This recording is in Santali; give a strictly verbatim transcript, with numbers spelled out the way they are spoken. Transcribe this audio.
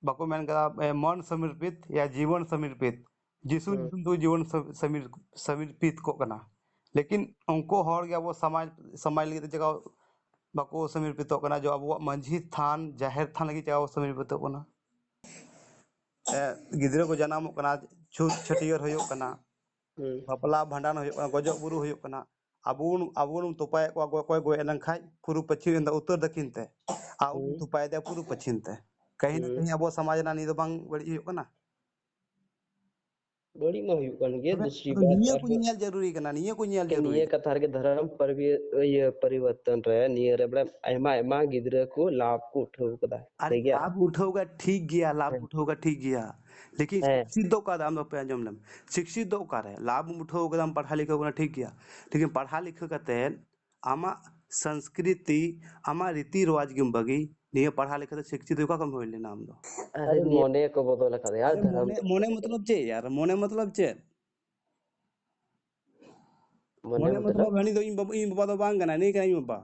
ᱵᱟᱠᱚ ᱢᱮᱱ ᱠᱟᱫᱟ, ᱮ, ᱢᱚᱱ ᱥᱚᱢᱤᱨᱯᱤᱛ ᱭᱟ ᱡᱤᱵᱚᱱ ᱥᱚᱢᱤᱨᱯᱤᱛ᱾ ᱡᱤᱥᱩ ᱦᱩᱸ᱾ ᱧᱩᱛᱩᱢ ᱛᱮ ᱡᱤᱵᱚᱱ ᱥᱚᱢ-, ᱥᱚᱢᱤᱨ-, ᱥᱚᱢᱤᱨᱯᱤᱛ ᱠᱚᱜ ᱠᱟᱱᱟ᱾ ᱞᱮᱠᱤᱱ ᱩᱱᱠᱩ ᱦᱚᱲ ᱜᱮ ᱟᱵᱚ ᱥᱚᱢᱟᱡᱽ, ᱥᱚᱢᱟᱡᱽ ᱞᱟᱹᱜᱤᱫ ᱛᱮ ᱪᱮᱠᱟ ᱵᱟᱠᱚ ᱥᱚᱢᱤᱨᱯᱤᱛᱚᱜ ᱠᱟᱱᱟ, ᱡᱮ ᱟᱵᱚᱣᱟᱜ ᱢᱟᱹᱡᱷᱤ ᱛᱷᱟᱱ, ᱡᱟᱦᱮᱨ ᱛᱷᱟᱱ ᱞᱟᱹᱜᱤᱫ ᱪᱮᱠᱟ ᱵᱟᱠᱚ ᱥᱚᱢᱤᱨᱯᱤᱛᱚᱜ ᱠᱟᱱᱟ᱾ ᱮ, ᱜᱤᱫᱽᱨᱟᱹ ᱠᱚ ᱡᱟᱱᱟᱢᱚᱜ ᱠᱟᱱᱟ, ᱪᱷᱩᱛ ᱪᱷᱟᱹᱴᱭᱟᱹᱨ ᱦᱩᱭᱩᱜ ᱠᱟᱱᱟ, ᱦᱩᱸ᱾ ᱵᱟᱯᱞᱟ ᱵᱷᱟᱸᱰᱟᱱ ᱦᱩᱭᱩᱜ ᱠᱟᱱᱟ, ᱜᱚᱡᱚᱜ ᱵᱩᱨᱩ ᱦᱩᱭᱩᱜ ᱠᱟᱱᱟ, ᱟᱵᱚ ᱵᱚᱱ, ᱟᱵᱚ ᱵᱚᱱ ᱛᱚᱯᱟᱭᱮᱫ ᱠᱚᱣᱟ, ᱚᱠᱚᱭ ᱚᱠᱚᱭ ᱜᱚᱡ ᱞᱮᱱᱠᱷᱟᱡ ᱯᱩᱨᱩᱵ ᱯᱚᱪᱷᱤᱢ ᱩᱛᱛᱚᱨ ᱫᱚᱠᱷᱤᱱ ᱛᱮ, ᱟᱨ ᱩᱱᱤ ᱦᱩᱸ᱾ ᱛᱚᱯᱟᱭᱮᱫᱮᱭᱟ ᱯᱩᱨᱩᱵ ᱯᱚᱪᱷᱤᱢ ᱛᱮ᱾ ᱠᱟᱹᱦᱤ ᱱᱟ ᱦᱩᱸ᱾ ᱠᱟᱹᱦᱤ ᱟᱵᱚ ᱥᱚᱢᱟᱡᱽ ᱨᱮᱱᱟᱜ ᱱᱤᱭᱟᱹ ᱫᱚ ᱵᱟᱝ ᱵᱟᱹᱲᱤᱡ ᱦᱩᱭᱩᱜ ᱠᱟᱱᱟ? ᱵᱟᱹᱲᱤᱡ ᱢᱟ ᱦᱩᱭᱩᱜ ᱠᱟᱱ ᱜᱮ, ᱛᱚᱵᱮ ᱫᱩᱥᱨᱤ ᱟᱫᱚ ᱵᱟᱛ ᱱᱤᱭᱟᱹ ᱠᱚ ᱟᱨᱦᱚᱸ ᱧᱮᱞ ᱡᱟᱹᱨᱩᱨᱤ ᱠᱟᱱᱟ, ᱱᱤᱭᱟᱹ ᱠᱚ ᱧᱮᱞ ᱡᱟᱹᱨᱩᱨᱤ ᱱᱤᱭᱟᱹ ᱠᱟᱱᱟ᱾ ᱠᱟᱛᱷᱟ ᱨᱮᱜᱮ ᱫᱷᱚᱨᱚᱢ ᱯᱚᱨᱤᱵᱤ-, ᱤᱭᱟᱹ, ᱯᱚᱨᱤᱵᱚᱨᱛᱚᱱ ᱨᱮ ᱱᱤᱭᱟᱹ ᱨᱮ ᱵᱚᱞᱮ ᱟᱭᱢᱟ ᱟᱭᱢᱟ ᱜᱤᱫᱽᱨᱟᱹ ᱠᱚ ᱞᱟᱵᱷ ᱠᱚ ᱩᱴᱷᱟᱹᱣ ᱠᱟᱫᱟ᱾ ᱟᱨ ᱴᱷᱤᱠ ᱜᱮᱭᱟ? ᱞᱟᱵᱷ ᱩᱴᱷᱟᱹᱣ ᱠᱟ ᱴᱷᱤᱠ ᱜᱮᱭᱟ, ᱞᱟᱵᱷ ᱦᱮᱸ᱾ ᱩᱴᱷᱟᱹᱣ ᱠᱟ ᱴᱷᱤᱠ ᱜᱮᱭᱟ, ᱞᱮᱠᱤᱱ ᱦᱮᱸ᱾ ᱥᱤᱠᱥᱤᱛ ᱫᱚ ᱚᱠᱟ ᱨᱮ? ᱟᱢ ᱫᱚ ᱯᱮ ᱟᱸᱡᱚᱢ ᱞᱮᱢ, ᱥᱤᱠᱥᱤᱛ ᱫᱚ ᱚᱠᱟ ᱨᱮ? ᱞᱟᱵᱷ ᱮᱢ ᱩᱴᱷᱟᱹᱣ ᱠᱟᱫᱟᱢ, ᱯᱟᱲᱦᱟᱣ ᱞᱤᱠᱷᱟᱹᱣ ᱠᱟᱱᱟ, ᱴᱷᱤᱠ ᱜᱮᱭᱟ, ᱞᱮᱠᱤᱱ ᱯᱟᱲᱦᱟᱣ ᱞᱤᱠᱷᱟᱹᱣ ᱠᱟᱛᱮ ᱟᱢᱟᱜ ᱥᱚᱝᱥᱠᱨᱤᱛᱤ, ᱟᱢᱟᱜ ᱨᱤᱛᱤ ᱨᱮᱣᱟᱡᱽ ᱜᱮᱢ ᱵᱟᱹᱜᱤ, ᱱᱤᱭᱟᱹ ᱯᱟᱲᱦᱟᱣ ᱞᱮᱠᱷᱟᱱ ᱫᱚ ᱥᱤᱠᱥᱤᱛ ᱚᱠᱟ ᱠᱷᱚᱱ ᱦᱩᱭ ᱞᱮᱱᱟ ᱟᱢ ᱫᱚ? ᱟᱨᱮ ᱢᱚᱱᱮ ᱠᱚ ᱵᱚᱫᱚᱞ ᱟᱠᱟᱫᱟ ᱭᱟᱨ, ᱟᱨᱮ ᱫᱷᱚᱨᱚᱢ ᱢᱚᱱᱮ, ᱠᱚ ᱢᱚᱱᱮ ᱵᱚᱫᱚᱞ ᱟᱠᱟᱫᱟ᱾ ᱢᱚᱛᱞᱚᱵ ᱪᱮᱫ ᱭᱟᱨ? ᱢᱚᱱᱮ ᱢᱚᱛᱞᱚᱵ ᱪᱮᱫ? ᱢᱚᱱᱮ ᱢᱚᱱᱮ ᱢᱚᱛᱞᱚᱵ? ᱢᱚᱛᱞᱚᱵ ᱦᱟᱹᱱᱤ ᱫᱚ ᱤᱧ ᱵᱟᱵᱟ, ᱤᱧ ᱵᱟᱵᱟ ᱫᱚ ᱵᱟᱝ ᱠᱟᱱᱟ, ᱱᱤᱭᱟᱹ ᱠᱟᱱᱟ ᱤᱧ ᱵᱟᱵᱟ᱾